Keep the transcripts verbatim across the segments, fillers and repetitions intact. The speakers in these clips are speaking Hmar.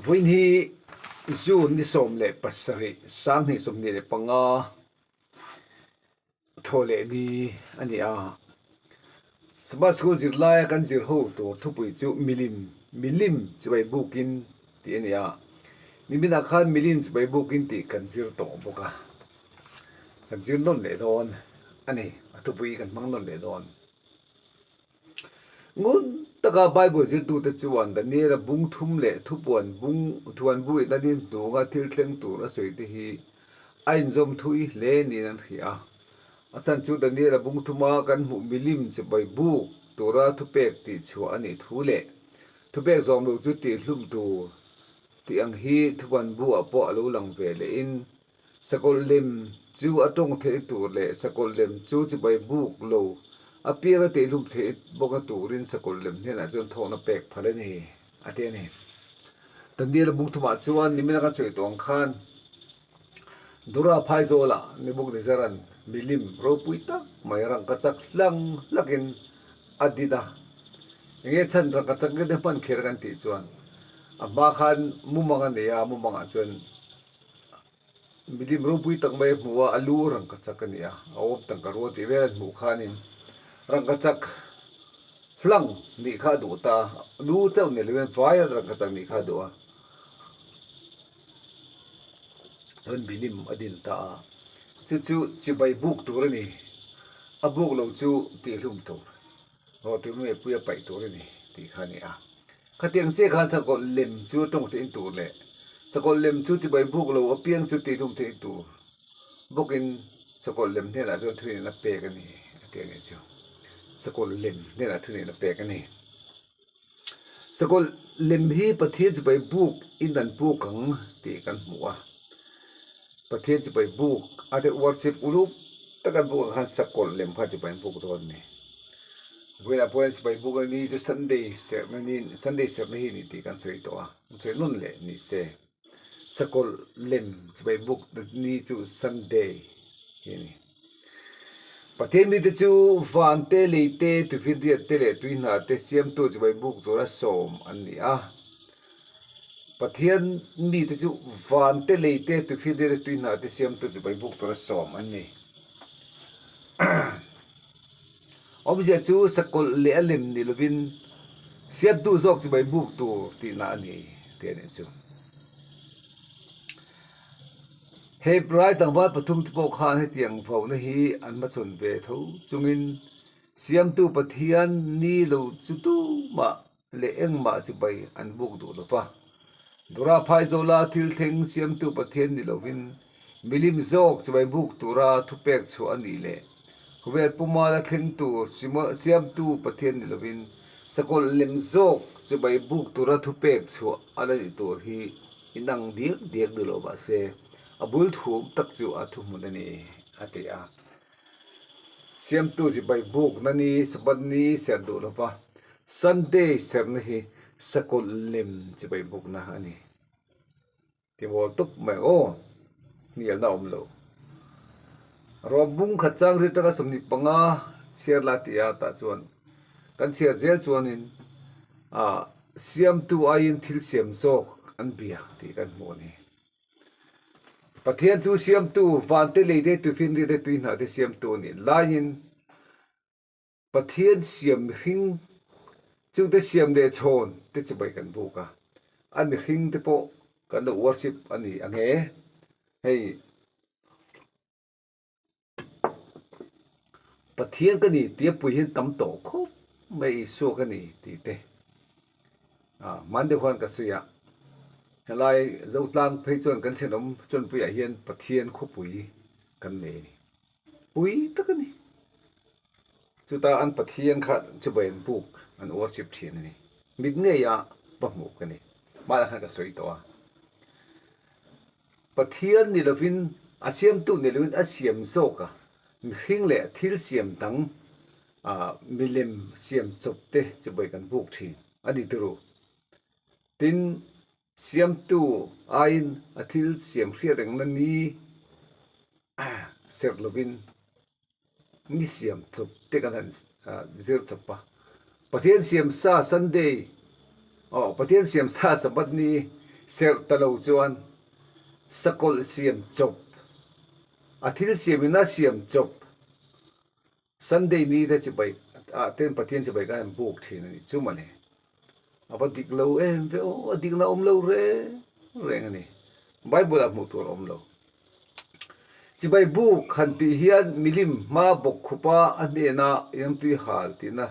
Vawiin hi June ni sawm le pasarih, sang hni sawmhni le panga, Thawlehni a ni a. Sabbath School zirlaia kan zir ho tur thupui chu milim, milim chibai bukin tih a ni a. Nimina khan milim chibai bukin tih kan zir tawh bawk a. Kan zir nawn leh dawn a ni. A thupui kan hmang nawn leh dawn. Ngun taka Bible zirtute chuan Daniela bung thum leh Thupuan bung, Thupuan bu inhnuaia hnunga thil thleng tur a sawi te hi a inzawm thui hle niin an hria a. A chhan chu Daniela bung thuma kan hmuh milim chibai buk tura thupek tih chhuah a nih thu leh thupek zawm lo chu tihhlum tur tih ang hi Thupuan buah pawh a lo lang ve lehin, sakawlh lem chu a ṭawng theih tur leh sakawlh lem chu chibai buk lo a piang a tihhlum theih bawk a turin sakawlh lem hnenah chuan thawkna pek phal a ni, a ti a ni. Daniela bung thumah chuan nimina kan sawi tawh ang khan, Dura phaizawla Nebukadnezaran milim ropui tak mai rangkachak hlang hlakin a din a. Enge chhan rangkachak nge te hman kher kan tih chuan, a hma khan mumang a nei a, mumangah chuan milim ropui tak mai a hmu a, a lu rangkachak a ni a, a awm tangkarua tih vel an hmuh khanin rangkachak hlang nih kha a duh ta, lu chauh ni lovin vai rangkachak nih kha a duh a. Chuan milim a din ta a. Chu chu chibai buk tur a ni. A buk lo chu tihhlum tur. Rawh, tih mepui a paih tur a ni tih kha a ni a. Khatiang che khan sakawlh lem chu a ṭawng theih in tur leh sakawlh lem chu chibai buk lo a piang chu tihhlum theih in tur bawkin sakawlh lem hnenah chuan thuneihna pek a ni, a ti a nih chu. Sakawlh lem hnenah thuneihna pek a ni. Sakawlh lem hi Pathian chibai buk in an buk ang tih kan hmu a. Pathian chibai buk, a te worship uluk tak an buk ang khan sakawlh lem kha chibai an buk dawn a ni. Vawiinah pawhin chibai bukna ni chu Sunday serna ni, Sunday serna hi ni tih kan sawi tawh a, kan sawi nawn leh ni se. Sakawlh lem chibai bukna ni chu Sunday hi a ni. Pathian mite chu vante, leite, tuifinriatte leh tuihnate siamtu chibai buk tura sawm an ni a. Pathian mite chu vante, leite, tuifinriatte, tuihnate siamtu chibai buk tura sawm an ni. Awmzia chu sakawlh leh a lem ni lovin siamtu zawk chibai buk tur tihna a ni, ti a nih chu. Hebrai tlangval pathum te pawh khan hetiang vona hi an hmachhawn ve tho chungin siamtu Pathian ni lo chu tumah leh engmah chibai an buk duh lo va. Dura phaizawla thil thleng siamtu Pathian ni lovin, milim zawk chibai buk tura thupek chhuah a nih leh, khawvel puma la thleng tur sima-, siamtu Pathian ni lovin, sakawlh lem zawk chibai buk tura thupek chhuah a la nih tur hi in ang diak diak duh lo, mahse, a bul thuam tak chu a thuhmun a ni, a ti a. Siamtu chibai bukna ni, Sabbath ni ser duh lo va, Sunday serna hi sakawlh lem chibai bukna a ni. Ti mawl tawp mai aw, hnialna awm lo. Rom bung khat chang riat taka sawmhnih panga chhiar la ti a, tah chuan kan chhiar zel chuanin, a, siamtu aiin thil siam zawk an bia tih kan hmu a ni. Pathian chu siamtu, vante, leite, tuifinriatte, tuihnate siamtu a nih laiin, Pathian siam mihring, chungte siam leh chhawn te chibai kan buk a. A mihring te pawh kan lo worship a ni ang e. Hei, Pathian ka ni tia pui hian tam tawh khawp mai, Isua ka ni tih te. A, hman deuh khan ka sawi a. Helai Zotlang phei chuan kan ṭhenawm Chawnpuiah hian Pathian khawpui kan nei a ni. Pui tak a ni. Chuta an Pathian kha chibai an buk, an worship ṭhin a ni. Mit ngeia va hmuh ka ni. Hmaah khan ka sawi tawh a. Pathian ni lovin, a siamtu ni lovin a siam zawk a, mihring leh thil siam dang, a, milem siam chawp te chibai kan buk ṭhin a ni tih ru. Tin, siamtu aiin a thil siam hriat rengna ni, a, ser lovin, ni siam chawp te kan han, ah, zir chawp a. Pathian siam sa Sunday, aw, Pathian siam sa Sabbath ni ser ta lo chuan sakawlh siam chawp, a thil siam ina siam chawp, Sunday ni te chibai, ah, ten Pathian chibai kan han buk ṭhin a ni chu mawle. A va dik lo em ve aw, a dikna awm lo reng reng a ni. Bible-a hmuh tur awm lo. Chibai buk han tih hian milim hma bawkkhupa a hnena inam tui hal tihna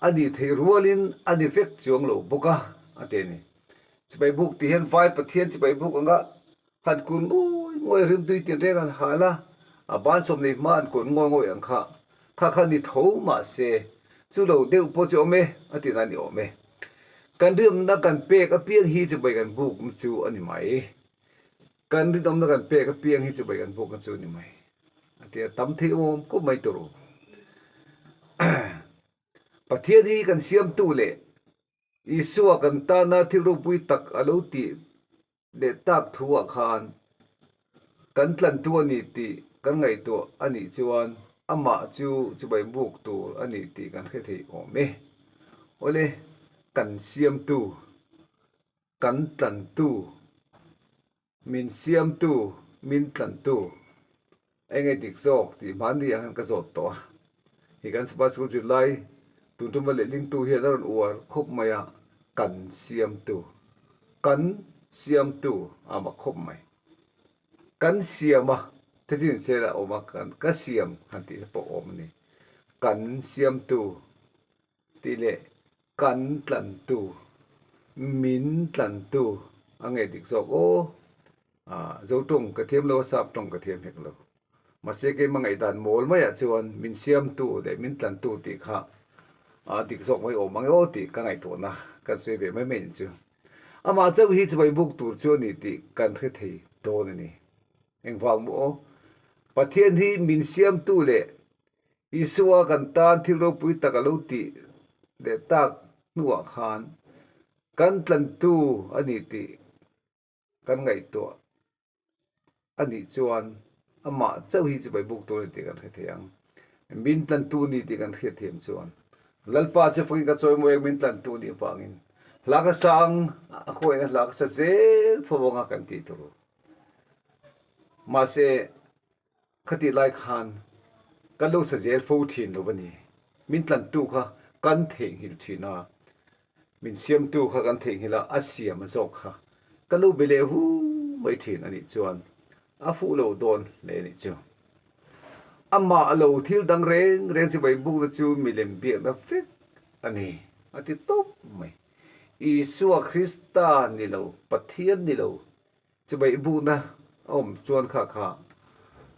a ni thei rualin a ni vek chuang lo bawk a, a ti a ni. Chibai buk tih hian vai Pathian chibai buk anga han kun ngawi ngawi rimtui tin reng han hal a, a ban sawmhnih hma han kun ngawi ngawi ang kha, kha kha ni tho mah se, chu lo deuh pawh chu awm e, a tihna ni awm e. Kan rinawmna kan pek apiang hi chibai kan bukna chu a ni mai. Kan rinawmna kan pek apiang hi chibai kan bukna chu a ni mai. A ti a, tam thei awm khawp mai tur. Pathian hi kan siamtu leh Isua kan tana thil ropui tak a lo tih leh tak thu ah khan kan tlantu a ni tih kan ngaihtuah a nih chuan amah chu chibai buk tur a ni tih kan hre thei awm e. Awle, kan siamtu, kan tlantu, min siamtu, min tlantu. Eng nge dik zawk tih hmanni ang khan ka zawt tawh a. Hi kan Sabbath school zirlai tun ṭuma leh lingtu hian a rawn uar khawp mai a, kan siamtu, kan siamtu a mak khawp mai. Kan siam a, te chin sela awm a, kan, ka siam han tih pawh awm a ni. Kan siamtu tih leh kan tlantu, min tlantu a nge dik zawk aw. A, Zo ṭawng ka thiam lo a, Sap ṭawng ka thiam hek lo. Mahse, keima ngaihdan mawl maiah chuan min siamtu leh min tlantu tih kha a dik zawk mai awm ang e aw tih ka ngaihtuahna kan sawi ve mai mai chu. Amah chauh hi chibai buk tur chu a ni tih kan hre thei dawn a ni. Engvang maw? Pathian hi min siamtu leh Isua kan tan thil ropui tak a lo tih leh tak hnuah khan kan tlantu a ni tih kan ngaihtuah a nih chuan amah chauh hi chibai buk tur a ni tih kan hre thei ang. Min tlantu ni tih kan hriat thiam chuan Lalpa chu fakin ka chawimawi ang, min tlantu ni vangin hla ka sa ang, a khawiin hla ka sa zel fo vawng a kan ti tur. Mahse, khati lai khan kan lo sa zel fo ṭhin lo a ni. Min tlantu kha kan theihnghilh ṭhin a, min siamtu kha kan theihnghilh a, a siam a zawk kha kan lo be leh hu mai ṭhin a nih chuan a fuh lo dawn hle a nih chu. Amah lo thil dang reng reng chibai bukna chu milem biakna vek a ni, a ti tawp mai. Isua Krista ni lo, Pathian ni lo, chibai bukna a awm chuan kha kha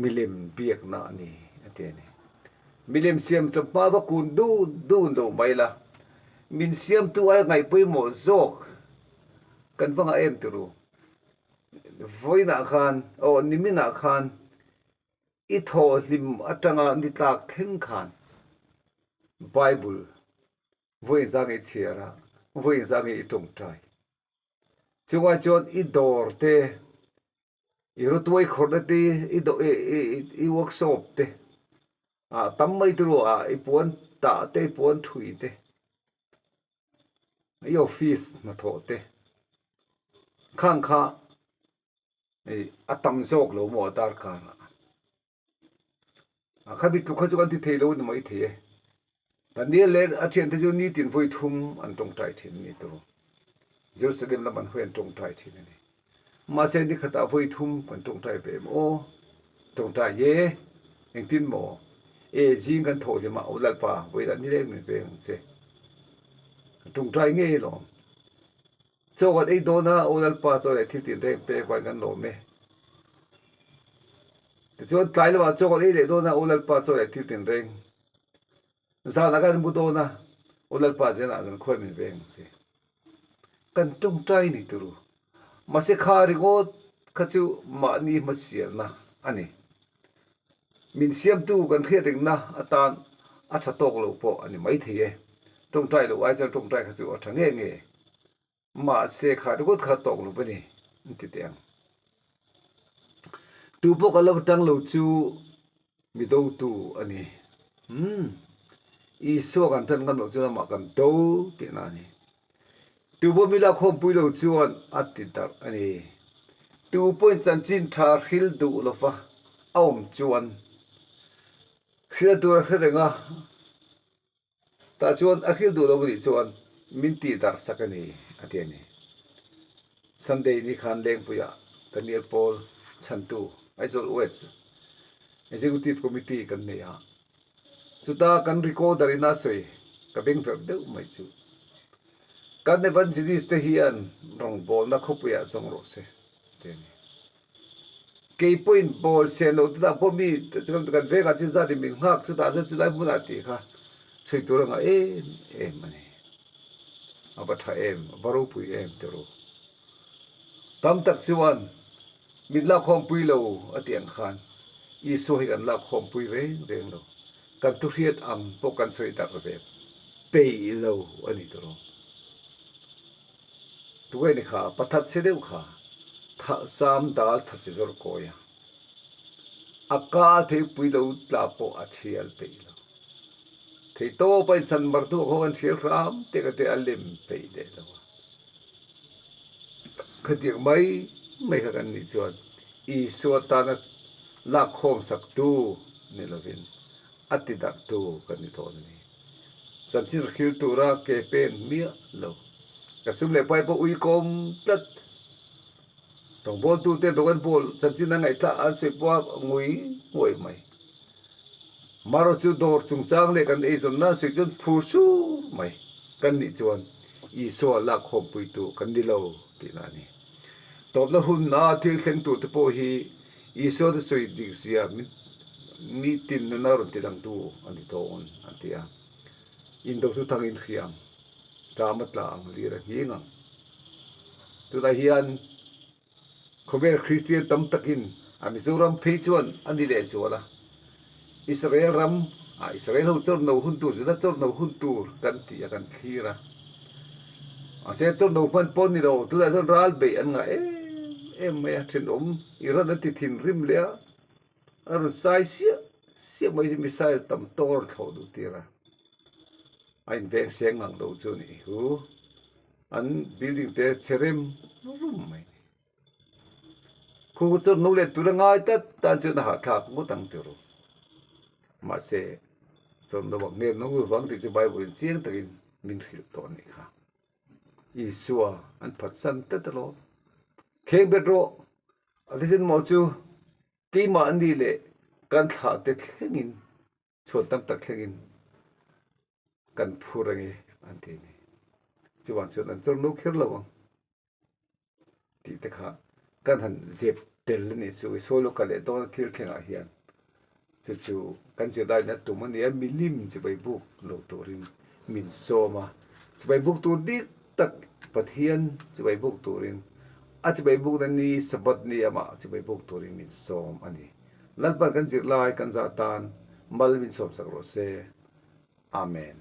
milem biakna a ni, a ti a ni. Milem siam chawp hma va kun dun dun lo mai la, min siamtu aia ngaih pawimawh zawk kan va ngah em ti ru. Vawiinah khan, aw, niminah khan i thawhhlim aṭanga ni tlak thleng khan Bible vawiin zang i chhiar a, vawiin zang i ṭawngṭai. Chungah chuan i dawr te, i rutuai khawrna te, i do-, i, i, i, i workshop te, a tam mai tu ru a, i puan tah te, i puan ṭhui te, i office hnathawh te, khang kha, i, a tam zawk lo maw a darkar a. A kha bitluk kha chu kan ti thei lo ni mai thei e. Daniel leh a ṭhiante chu nitin vawi thum an ṭawngṭai ṭhin a ni tur. Jerusalem lam an hawi an ṭawngṭai ṭhin a ni. Mahse, ni khatah vawi thum kan ṭawngṭai ve em aw? Ṭawngṭai e. Engtin maw? E, zing kan thawhhlim a, aw Lalpa, vawiinah ni leng min veng ang che. Ṭawngṭai ngei lawm. Chaw kan ei dawn a, aw Lalpa, chaw leh thil tinreng pek vangin kan lawm e. Tichuan, tlai lamah chaw kan ei leh dawn a, aw Lalpa, chaw leh thil tinreng. Zanah kan mu dawn a, aw Lalpa, zanah zan khuai min veng ang che. Kan ṭawngṭai ni tur u. Mahse, kha ringawt kha chu mahni hmasialna a ni. Min siamtu kan hriat ringna atan a ṭha tawk lo pawh a ni mai thei e. Ṭawngṭai lo ai chuan ṭawngṭai kha chu a ṭha nge nge. Mahse, kha ringawt kha tawk lo a ni, an ti teh ang. Tu pawh ka lo ṭang lo chu, mi dotu a nih. Hmm. Isua kan ṭan ngam lo chun ama kan do tina a nih. Tu bo mi lakhawmpui lo chuan a ti darh a nih. Tu pawhin chanchin ṭha hril duh lova a awm chuan hril tura hre reng a. Tah chuan a hril duh lo a nih chuan min ti darh sak a ni, a ti a ni. Sunday ni khan Lengpuia Daniel Paul chhantu Aizawl West Executive Committee kan nei a. Chuta kan recorder-in a sawi ka beng ver deuh mai chu. Kan evangelist te hian rawngbawlna khawpuiah zawng rawh se, ti a ni. Kei pawhin bawl sen lo te dah pawh mi kan vengah chu zat in min nghak chu tah chuan chu lai hmunah tih kha sawi tur anga em em a ni. A va ṭha em, a va ropui em ti ru. Tam tak chuan min lakhawmpui lo a tih ang khan Isua hi kan lakhawmpui reng reng lo. Kan thu hriat ang pawh kan sawi darh ve peih lo a ni ti ru. Tuai ni kha, pathat che deuh kha, thah sam dal that che zawr kawi a. A kal theipui lo tla pawh a thial peih lo. Thei tawpa insan martu a khawk an thial hram te ka te a lem peih leh lo a. Khatiang mai mai kha kan nih chuan Isua tana lakkhawm saktu ni lovin, a ti darhtu kan ni dawn a ni. Chanchin hril tura ke pen miah lo. Ka sum leh pai pawh ui kawm tlat. Rawngbawltuten rawng an bawl chanchin an ngaihtlak an sawi pawh a ngui ngui mai. Maro chu dawr chungchang leh kan eizawnna sawi chuan phur sur mai. Kan nih chuan Isua lakkhawmpuitu kan ni lo tihna a ni. Tawpna huna thil thleng tur te pawh hi Isua te sawi dik zia mi, mi tin nuna rawn ti dangtu a ni dawn an ti a. Indo thu thang in hriang, ṭam a tla ang, lir a nghing ang. Tunah hian khawvel Kristian tam takin a Mizoram phei chuan a ni leh zual a. Israel ram, a Israel ho chawrno hun tur, Juda chawrno hun tur kan ti a, kan thlir a. A se chawrno hman pawh ni lo, tunah chuan ral beih an ngah em em mai a, ṭhenawm Iran a ti thinrim leh a, a rawn sai siah siah mai, missile tam tawk a rawn thlawh duh tir a. A inveng seng ngang lo chu a nih hu. An building te chhe rem rum mai. Khu chawrno let tura ngai tlat tan chuan a hahthlak ngawt ang ti ru. Mahse, chawrno vak ngen nung vang tih chu Bible-in chiang takin min hrilh tawh a nih kha. Isua an phatsan tlat alawm. Kheng bet rawh, a ti chen maw chu, keimah a ni leh kan thlah te thlengin, chhuan tam tak thlengin kan phur ang e, an ti a ni. Chuvang chuan an chawrno kher lo ang tih te kha kan han zep tel a ni chu, i sawi lo ka leh dawn a thil thlengah hian. Chu chu kan zirlaiin a tum a ni a, milim chibai buk lo turin min sawm a. Chibai buk tur dik tak Pathian chibai buk turin, a chibai bukna ni Sabbath ni ama chibai buk turin min sawm a ni. Lalpan kan zirlai kan zah tan mal min sawm sak rawh se. Amen.